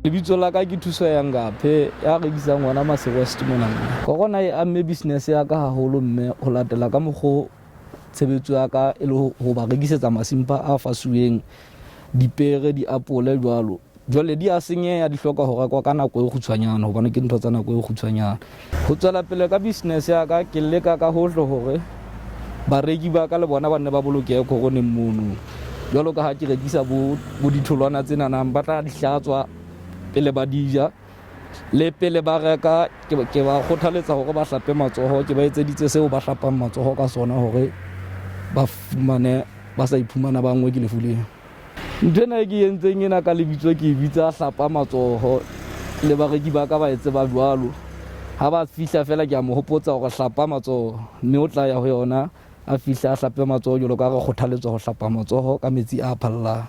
Lebitso la ka ke Thuso ya Ngaphe ya rekisang hona Mase West mona. Corona e amme business ya ka haholo mme ho latela ka mokgo tshebetso ya ka e le ho ba rekisetsa masimpa a fasuweng, dipere, diapole jwalo. Jwale di a senyeha di hloka ho rekwa ka nako e kgutshwanyane hobane ke ntho tsa nako e kgutshwanyane. Ho tswela pele ka business ya ka ke leka ka hohle hore bareki ba ka le bona ba nne ba bolokehe coroneng mono. Jwalo ka ha ke rekisa bo bo ditholwana tsenanang ba tla di hlatswa pele ba di ja le pele ba reka ke ba kgothaletsa hore ba hlape matsoho ke ba etseditse seo ba hlapang matsoho ka sona hore ba fumane ba sa iphumana ba nngwe ke lefu leo. Ntho ena e ke entseng ena ka lebitso ke e bitsa hlapa matsoho le bareki ba ka ba e tseba jwalo. Ha ba fihla fela ke a mo hopotsa hore hlapa matsoho mme o tla ya ho yona. A fihle a hlape matsoho jwalo ka re kgothaletswa ho hlapa matsoho ka metsi a phallang.